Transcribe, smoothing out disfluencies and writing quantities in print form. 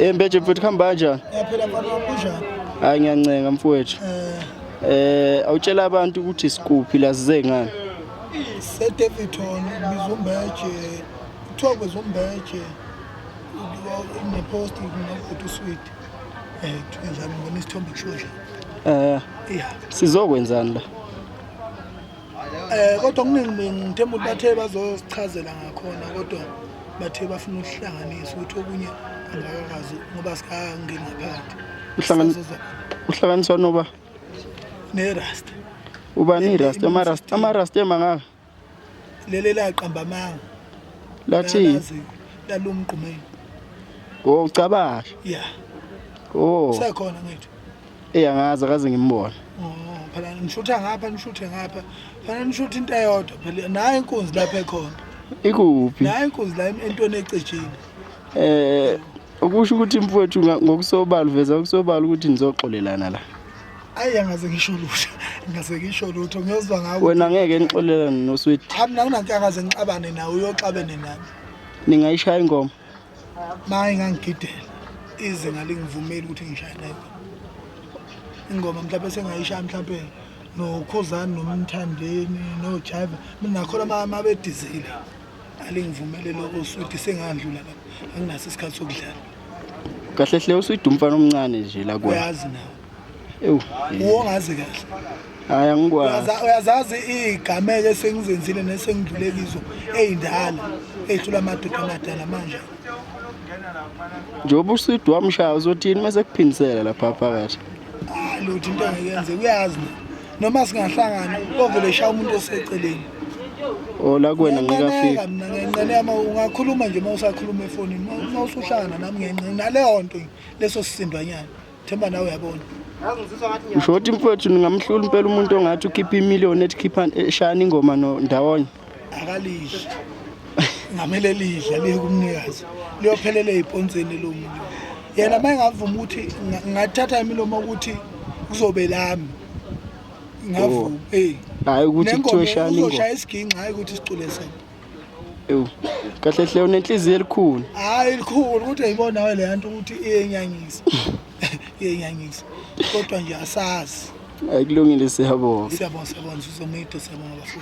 Eh Mbeje mfowethu, kuhamba kanjani? Ngiyaphila mfana wami, kunjani? Hayi, ngiyancenga mfowethu. Awutshela abantu ukuthi sikuphi la, size ngani? Se-Daveyton, biza uMbeje. Kuthiwa kwiza uMbeje nepost nobhuti uSweet. Kuthiwa njalo, ngibona isithombe kushiwo nje. Sizokwenzani la? Kodwa kuningi, ngithemba ukuthi bathe bazosichazela ngakhona, kodwa bathe bafuna ukuhlanganisa ukuthi okunye angakakazi ngoba sikangeni ngaphakathi. Uhlanganiswa noba? Ne-rasta. Ubani irasta? Amarasta, amarasta emangaka? Leli laqamba amanga. Lathi Lalumgqumeni. Oh, ucabasha. Yeah. Oh. Sekhona ngithi. Eh, angazi, akaze ngimbona. Oh, phela nishutha ngapha, nishuthe ngapha. Phela nishutha into eyodwa phela, nayo inkunzi lapha ekhona. Ikuphi? Nayo inkunzi la entweni ecijile. Ukusho ukuthi mfowethu, ngokusobala, uveza ukusobala ukuthi nizoxolelana la. Ayi, angaze ngisho lutho. Ngaze ngisho lutho, ngiyozwa ngawe. Wena ngeke nixolelane noSweet. Cha, mina kunankinga, angaze ngixabane nawe, uyoxabene nami. Ningayishaya ingoma? Maye, ngangigidela. Izinga lingivumeli ukuthi ngishaye nayo ingoma, mhlawumbe sengayishaya mhlawumbe noKhuzani noMthandeni noJive. Mina nakhona uma bedizile alingivumele lokho. Uswidi sengandlula lapho, anginaso isikhathi sokudlala. Kahle hle uSweet umfana omncane nje la kuwena. Uyazi nawe. Ewu. Uwongazi kahle. Hayi, angikwazi. Uyazazi iy'gameko esengizenzile nesengidlule kizo ey'ndala ey'hlula amadoda amadala manje. Njengoba uSweet wamshaya, uzothini mase kuphindisela lapha phakathi? Hayi, lutho, into angeke yenzeke, uyazi na. Noma singahlangana ovele eshaya umuntu oseceleni. Oh, la kuwena ngeke Ngiyanqeneka afike. Mina ngiyanqeneka uma ungakhuluma nje, uma usakhuluma efonini, uma usuhlangana nami ngiyanqeneka naleyo nto, leso sisindwanyana. Themba nawe uyabona. Usho ukuthi mfowethu ningamhlula impela umuntu ongathi ukhipha imiliyoni, ethi khipha, eshayana ingoma no ndawonye. Akalidli, ngamele lidla liye kumnikazi, liyophelela ey'ponseni lo muntu. Yena uma engavuma ukuthi ngathatha imilomo ukuthi kuzobe lami, ngavuma, eh. Hayi ukuthi kuthiwe shayana ingoma. Uzoshaya isiginci, hayi ukuthi sicule sona. Ewu. Kahle hle unenhliziyo elikhulu. Hayi, likhulu ukuthi uyayibona nawe le nto ukuthi iyenyanyisa, iyenyanyisa, kodwa nje asazi. Hayi, kulungile, siyabonga. Siyabonga, siyabonga, sizomide, siyabonga bafowethu.